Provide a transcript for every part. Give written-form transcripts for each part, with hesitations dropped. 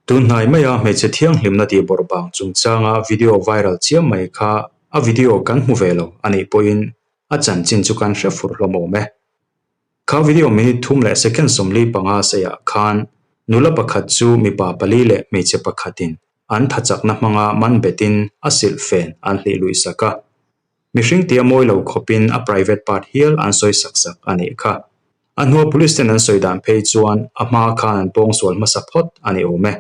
Tunhnai maia hmeichhe thianghlimna tih bawrhbang chungchanga video viral chiam mai kha a video kan hmu ve lo a nih pawhin a chanchin chu kan hre fur hlawm awm e. Kha video minute thum leh second 45 seiah khan nula pakhat chu mipa pali leh hmeichhe pakhatin an thachakna hmanga man betin a silh fen an hlih luih sak a. Mihring tia mawi lo khawpin a private part hial an sawi sak sak a nih kha. A hnua police ten an sawi dan phei chuan a hma khan an pawngsual hmasa phawt a ni awm e.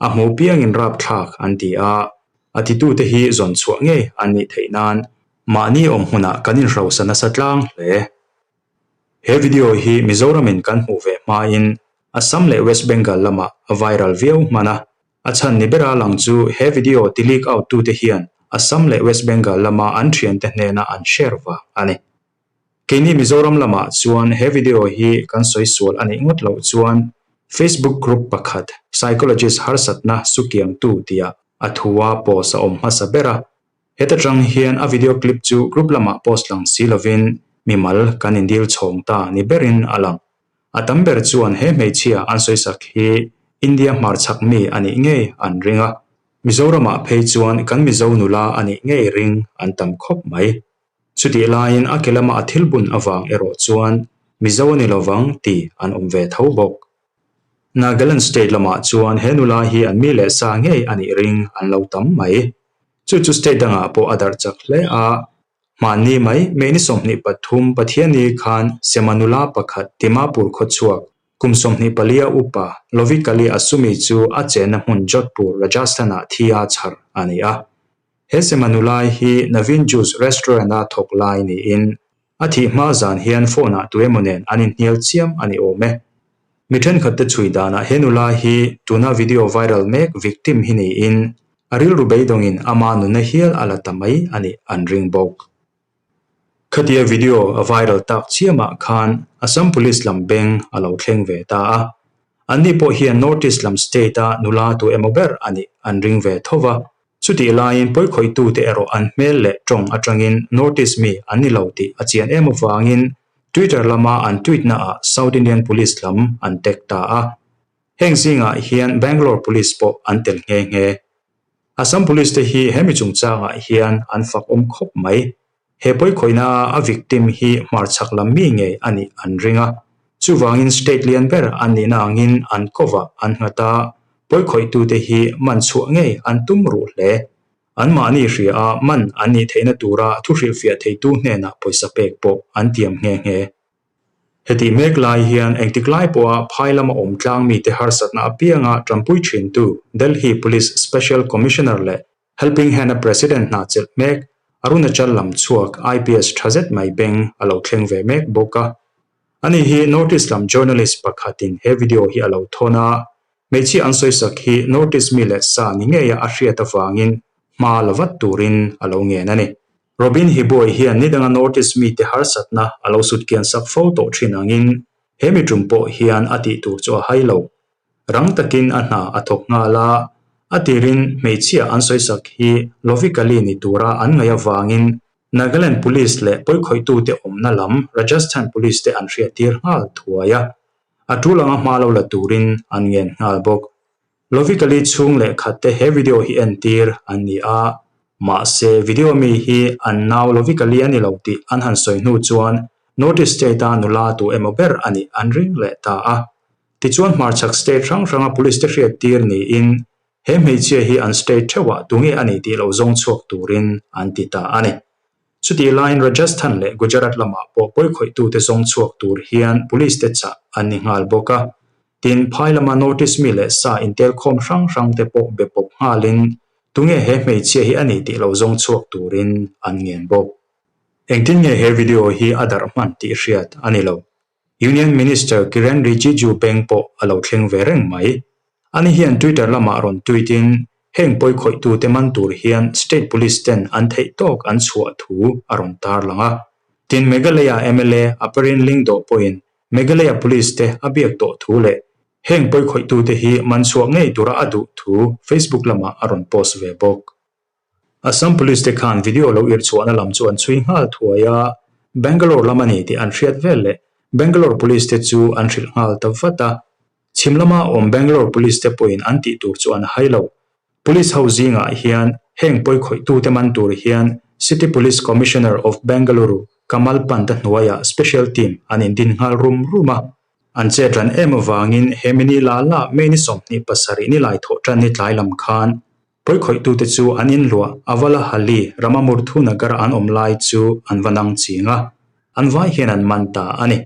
A hmu piangin rapthlak an ti a, a titute hi zawn chhuah ngei an nih theih nan mahni awm hmunah kan inhrosa nasa tlang hle. He video hi Mizoramin kan hmuh ve hmain Assam leh West Bengal lamah a viral viau hman a, A chhan ni bera lang chu he video ti leak out tute hian Assam leh West Bengal lama an thiante hnena an share vang a ni. Keini Mizoram lamah chuan he video hi kan sawi sual a nih ngawt loh chuan Facebook group pakhat Psychologist harsatna sukiangtu tia a thua post a awm hmasa ber a. Heta tang hian a video clip chu group lamah post lang si lovin mimal kan indil chhawng ta ni berin a lang. A tam ber chuan he hmeichhia an sawisak hi India hmarchhak mi a nih ngei an ring a, Mizoramah phei chuan kan Mizo nula a nih ngei ring an tam khawp mai. Chutih laiin a ke lama a thil bun avang erawh chuan Mizo a ni lovang tih an awm ve tho bawk. Nagaland state lamah chuan he nula hi an mi leh sa ngei a nih ring an lo tam mai. Chu chu state dangah pawh a darh chak hle a, Hmanni mai, May ni 23 Pathianni khan Sema nula pakhat Dimapur khawchhuak kum 24 a upa Lovikali Asumi chu a chenna hmun Jodhpur, Rajasthan-ah thi a chhar a ni a. He Sema nula hi Naveen Juice Restaurant-a thawk lai niin a thih hma zan hian phone-ah tuemaw nen an inhnial chiam a ni awm e. Mi thenkhatte chhui danah he nula hi tuna video viral mek victim hi niin A rilru beidawngin ama nunna hial a la ta mai a nih an ring bawk. Khatia video a viral tak chiamah khan Assam Police lam beng a lo thleng ve ta a. Anni pawh hian North East lam state-a nula tu emaw ber a nih an ring ve tho va. Chutih laiin pawikhawitute erawh an hmel leh tawng atangin North East mi an ni lo tih a chian em avangin Twitter lama an tweet naah South Indian Police lam an tag ta a. Heng zingah hian Bangalore Police pawh an tel nghe nghe. Assam Police te hi hemi chungchangah hian an fak awm khawp mai. He pawikhawihna a victim hi hmarchhak lam mi ngei a nih an ring a. Chuvangin state lian ber an nihna angin an kovah an nghat a, pawikhawih-tute hi man chhuah ngei an tum ruh hle. Anmahni hria a man an nih theihna tura thu hrilhfiah theitu hnenah pawisa pek pawh an tiam nghe nghe. Hetih mek lai hian engtik lai pawha phai lama awm tlang mite harsatna apianga tanpui thintu Delhi Police Special Commissioner leh Helping Hand-a President hna chelh mek Arunachal lam chhuak IPS tha zet mai beng a lo thleng ve mek bawk a. Ani hi North East lam journalist pakhatin he video hi a lo thawn a, hmeichhia an sawisak hi North East mi leh sa ni ngeia a hriat avangin hma la vat turin a lo ngen a ni. Robin Hibuai hian nidanga North East mite harsatna a lo sut kian sak fo tawh thin angin he mi tum pawh hian a tih tur chu a hai lo. Rang takin a hna a thawk nghal a, a tirin hmeichhia an sawisak hi Lovikali ni tura an ngaih avangin Nagaland Police leh pawikhawih-tute awmna lam Rajasthan Police te an hriattir nghal thuai a, a tul anga hma lo la turin an ngen nghal bawk. Lovikali chhung leh khat te he video hi entir an ni a, mahse video mi hi an nau Lovikali a ni lo tih an han sawi hnu chuan North East State a nula tu emaw ber a nih an ring leh ta a. Tichuan hmarchhak state hrang hranga police te hriattir niin he hmeichhia hi an state theuhah tunge a ni tih lo zawng chhuak turin an ti ta a ni. Chutih laiin Rajasthan leh Gujarat lamah pawh pawikhawih-tute zawng chhuak tur hian police te chah an ni nghal bawk a. Tin, phai lama notice mi leh sa intelkhawm hrang hrang te pawh be pawp nghalin tunge he hmeichhia hi a ni tih lo zawng chhuak turin an ngen bawk. Engtin nge he video hi a darh hman tih hriat a ni lo. Union Minister Kiren Rijiju beng pawh a lo thleng ve reng mai. Ani hian Twitter lamah rawn tweet in heng pawikhawih-tute man tur hian state police ten an theih tawk an chhuah thu a rawn tarlang a. Tin, Meghalaya mla Aparin Lyngdoh pawhin Meghalaya Police te a biak tawh thu leh heng pawikhawih-tute hi man chhuah ngei tura a duh thu Facebook lamah a rawn post ve bawk. Assam Police te khan video lo irhchhuahna lam chu an chhui nghal thuai a, Bangalore lam a ni tih an hriat vel leh Bangalore Police te chu an hrilh nghal ta vat a. Chhim lama awm Bangalore Police te pawhin an tih tur chu an hai lo. Police ho zingah hian heng pawikhawih-tute man tur hian City Police Commissioner of Bengaluru Kamal Pant-a hnuaiah special team an indin nghal rum rum a. An chet ran em avangin he mini la la May ni 27 ni lai thawh tan ni tlai lam khan pawikhawih-tute chu an inluah Avalahalli Ramamurthu Nagar an awm lai chu an va nang ching a, an vai hian an man ta a ni.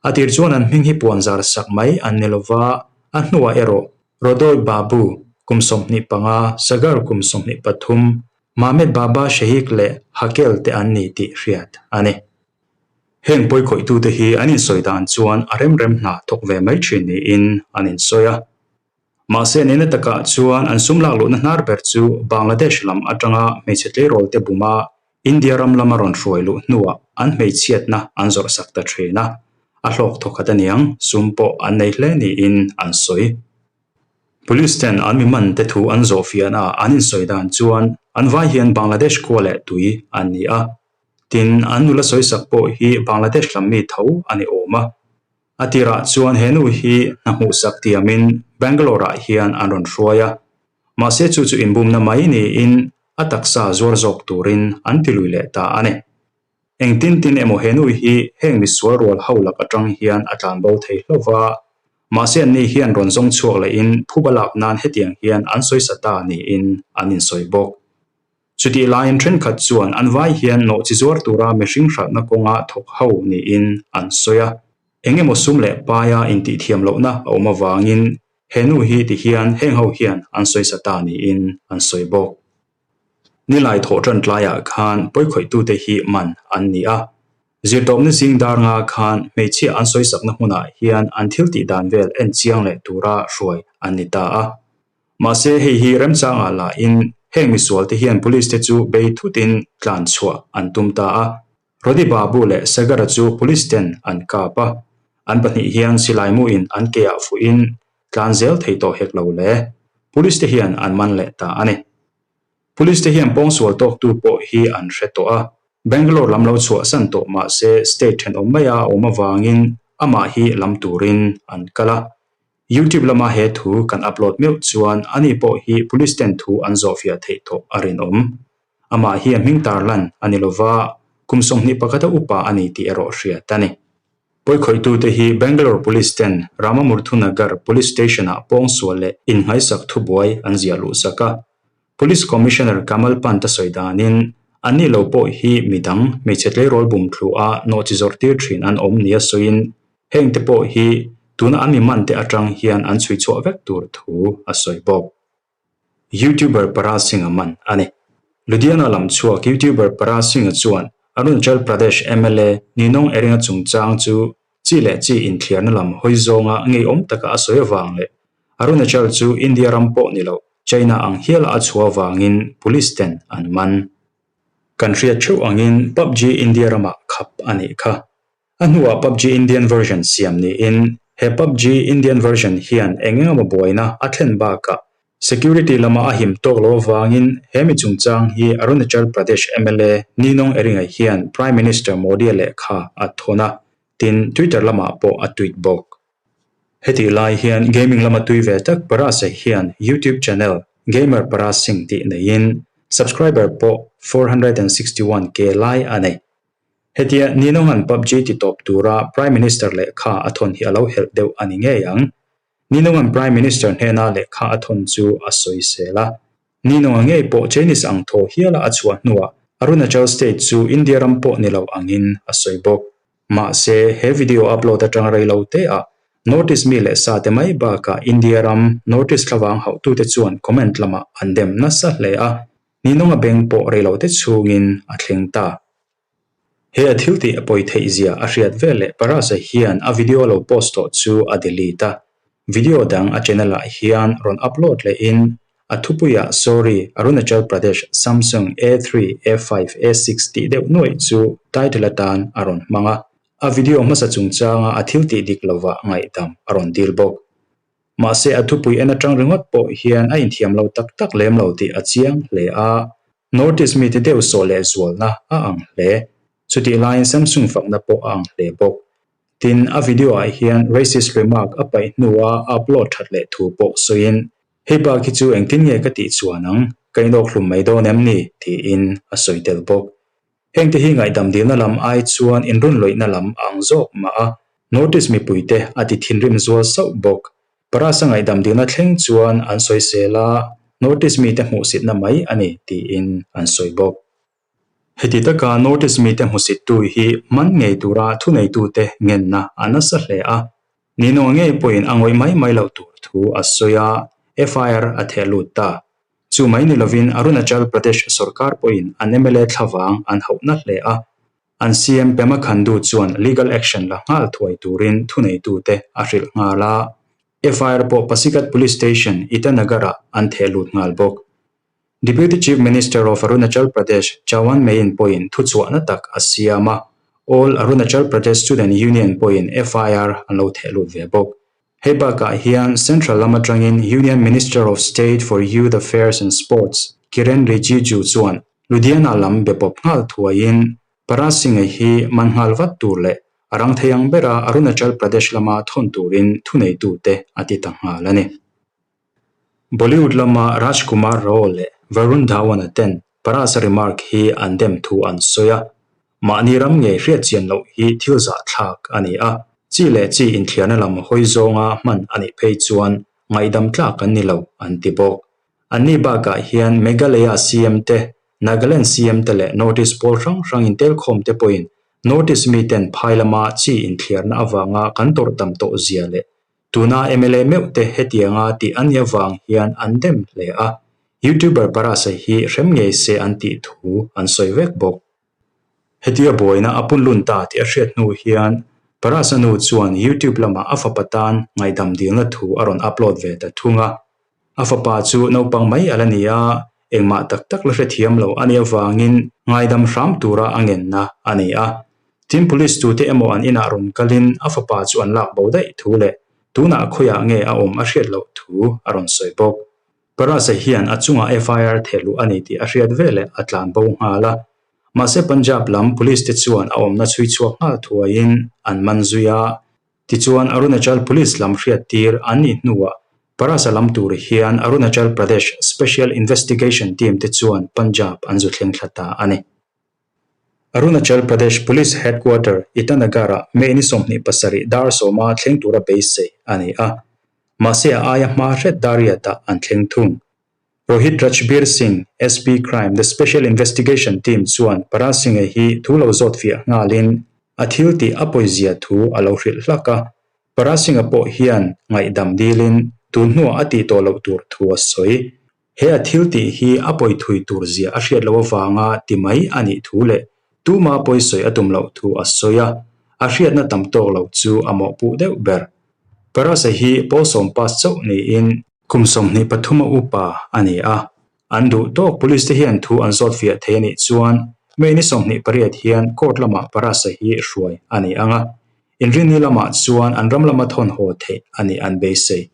A tir chuan an hming hi puan zar sak mai an ni lova, a hnuah erawh Rodoy Babu kum 25, Sagar kum 23, Mahmed Baba Shehik leh Hakel te an ni tih hriat a ni. Heng pawikhawih-tute hi an insawi dan chuan a remrem hna thawk ve mai thin niin an insawi a. Mahse nena takah chuan an sum lak luhna hnar ber chu Bangladesh lam atanga hmeichhe tleirawl te buma India ram lama rawn hruai luh hnuah an hmeichhiatna an zawrh sak ta thin a, a hlawk thawkhat aniang sum pawh an nei hle niin an sawi. Police ten an mi man te thu an zawh fiahna ah an insawi dan chuan an vai hian Bangladesh khua leh tui an ni a, tin an nula sawisak pawh hi Bangladesh lam mi tho a ni awm a. A tirah chuan he nu hi hna hmuhsak tiamin Bangalore-ah hian an rawn hruai a, mahse chu chu inbumna mai niin a taksa zuar zawk turin an ti lui leh ta a ni. Engtin tin emaw he nu hi heng misual rual ho lak atang hian a tlan bo thei hlauh va, mahse anni hian rawn zawng chhuak lehin phuba lak nan hetiang hian an sawisa ta niin an insawi bawk. Chutih laiin thenkhat chuan an vai hian nawhchi zuar tura mihring hralhna kawnga thawk ho niin an sawi a. Eng emaw sum leh paia intihthiam lohna a awm avangin he nu hi ti hian heng ho hian an sawisa ta niin an sawi bawk. Nilai thawh tan tlaiah khan pawikhawih-tute hi man an ni a. Zirtawpna zing dar nga khan hmeichhia an sawisakna hmunah hian an thil tih dan vel en chiang leh tura hruai an ni ta a. Mahse hei hi remchangah lahin heng misualte hian police te chu bei thutin tlan chhuah an tum ta a. Rodi Babu leh Sagara chu police ten an kap a, an pahnih hian silai muin an keah fuhin tlan zel thei tawh hek lo le. Police te hian an man leh ta a ni. Police te hian pawngsual tawktu pawh hi an hre tawh a, Bangalore lam lo chhuahsan tawh mahse state thenawm maia a awm avangin amah hi lam turin an kal a. YouTube lama he thu kan upload meuh chuan ani pawh hi police ten thu an zawhfiah theih tawh a rinawm. Amah hi a hming tarlan a ni lova, kum 21 a upa a ni tih erawh hriat a ni. Pawikhawih-tute hi Bangalore Police ten Ramamurthu Nagar Police Station-ah pawngsual leh inngaisak thubuai an ziah luhsak a. Police Commissioner Kamal Pant a sawi danin, anni lo pawh hi midang hmeichhe tleirawl bumthlu a nawhchi zawrhtir thin an awm nia sawiin Heng te pawh hi tuna an mi man te atang hian an chhui chhuah vek tur thu a sawi bawk. YouTuber Parag Singh-a man a ni. Ludhiana lam chhuak YouTuber Parag Singh-a chuan Arunachal Pradesh mla Ninong Eringa chungchang chu chi leh chi inthliarna lam hawi zawnga ngeiawm taka a sawi avang leh Arunachal chu India ram pawh ni lo China ang hiala a chhuah avangin police ten an man. Kan hriat theuh angin PUBG India ramah khap a nih kha. A hnuah PUBG Indian version siam niin he PUBG Indian version hian eng eng emaw buaina a thlen bakah security lama a him tawk lo avangin he mi chungchang hi Arunachal Pradesh mla Ninong Eringa hian Prime Minister Modi-a lehkha a thawn a, tin Twitter lamah pawh a tweet bawk. Hetih lai hian gaming lama tui ve tak Parasa hian YouTube channel Gamer Paras Singh tih neiin subscriber pawh 461K lai a nei. Hetia Ninongan PUBG ti tawp tura Prime Minister lehkha a thawn hi a lo helh deuh a ni ngei ang. Ninongan Prime Minister hnena lehkha a thawn chu a sawisel a. Ninonga ngei pawh Chinese ang thaw hiala a chhuah hnuah Arunachal State chu India ram pawh ni lo angin a sawi bawk. Mahse, he video upload atang rei lo te ah Northeast mi leh sa te mai bakah India ram Northeast thlavang hauhtute chuan comment lamah an dem nasa hle a. Ninonga beng pawh rei lo te chhungin a thleng ta. He a thil tih a pawi theih zia a hriat vel leh Parasa hian a video lo post tawh chu a delete a. Video dang a channel ah hian rawn upload lehin a thupuiah Sorry Arunachal Pradesh Samsung A three A five A six tih deuh nuaih chu title atan a rawn hmang a. A video hmasa chungchanga a thil tih dik lovah ngaihdam a rawn dil bawk. Mahse a thupui en atang ringawt pawh hian a inthiam lo tak tak lem lo tih a chiang hle a. Northeast mite deuh sawh leh zualna a ang hle. Chutih laiin Samsung fakna pawh a ang hle bawk. Tin, a video-ah hian racist remark a paih hnua a upload that leh thu pawh sawiin, Hei bak hi chu engtin nge ka tih chuan ang, ka inawk hlum mai dawn em ni? tiin a sawi tel bawk. Hengte hi ngaihdam dilna lam ai chuan inrunlawihna lam a ang zawk mah a, Northeast mipuite a ti thinrim zual sauh bawk. Parasa ngaihdam dilna thleng chuan an sawisel a, Northeast mite hmuhsitna mai a ni tiin an sawi bawk. Heti taka Northeast mite hmusittu hi man ngei tura thuneitute ngenna a nasa hle a, Nino ngei pawhin a ngawih mai mai loh tur thu a sawi a, FIR a theh lut ta. Chu mai ni lovin Arunachal Pradesh sorkar pawhin an mla thlavang an hauhna hle a, an CM Pema Khandu chuan legal action la nghal thuai turin thuneitute a hrilh nghal a, FIR pawh Pasighat Police Station, Itanagar-ah an theh lut nghal bawk. Deputy Chief Minister of Arunachal Pradesh Chawan Mein pawhin thuchhuahna tak a siam a, All Arunachal Pradesh Student Union pawhin FIR an lo theh lut ve bawk. Hei bakah hian Central lam atangin Union Minister of State for Youth Affairs and Sports Kiren Rijiju chuan Ludhiana lam be pawp nghal thuaiin Paras Singh-a hi man nghal vat tur leh a rang thei ang bera Arunachal Pradesh lama thawn turin thuneitute a ti ta nghal a ni. Bollywood lama Raj Kumar Rao leh Varun Dhawan-a ten Parasa remark hi an dem thu an sawi a, mahni ram ngei hriatchian loh hi thil zahthlak a ni a, chi leh chi inthliarna lam hawi zawnga hman a nih phei chuan ngaihdam tlak an ni lo an ti bawk. Anni bakah hian Meghalaya CM te, Nagaland CM te leh North East pawl hrang hrang intelkhawm te pawhin North East miten phai lama chi inthliarna avanga kan tawrh tam tawh zia leh Tuna mla meuh te hetianga tih a nih avang hian an dem hle a, YouTuber Parasa hi hrem ngei se an tih thu an sawi vek bawk. Hetia buaina a punlun ta tih a hriat hnu hian Parasa nu chuan YouTube lamah a fapa tan ngaihdam dilna thu a rawn upload ve ta thung a. A fapa chu naupang mai a la ni a, engmah tak tak la hrethiam lo a nih avangin ngaidam hram tura a ngenna a ni a. Tin, police tute emaw an inah rawn kalin a fapa chu an lak bo daih thu leh tunah khawiah nge a awm a hriat loh thu a rawn sawi bawk. Parasa hian a chungah FIR thehluh a ni tih a hriat veleh a tlan bo nghal a. Mahse Punjab lam police te chuan a awmna chhui chhuak nghal thuaiin an man zui a. Tichuan, Arunachal Police lam hriattir an nih hnuah Parasa lam tur hian Arunachal Pradesh Special Investigation Team te chuan Punjab an zu thleng thla ta a ni. Arunachal Pradesh Police Headquarter, Itanagar-ah May ni 27 dar sawma thleng tura beisei a ni a, mahse a aia hma hret dar riatah an thleng thung. Rohit Rajbir Singh, SP Crime, The Special Investigation Team chuan Parag Singh-a hi thu lo zawt fiah nghalin a thil tih a pawizia thu a lo hrilh hlak a. Parag Singh-a pawh hian ngaihdam dilin tun hnuah a tih tawh loh tur thu a sawi. He a thil tih hi a pawi thui tur zia a hriat loh avanga ti mai a nih thu leh tuma pawi sawi a tum loh thu a sawi a, a hriatna tam tawk lo chu a mawhpuh deuh ber. Parasa hi pawl sawm pass chauh niin Kum 23 a upa a ni a, an duh tawk police te hian thu an zawt fiah thei a nih chuan May ni 28 hian court lamah Parasa hi hruai a ni ang a, Inrinni lamah chuan an ram lama thawn haw theih a nih an beisei.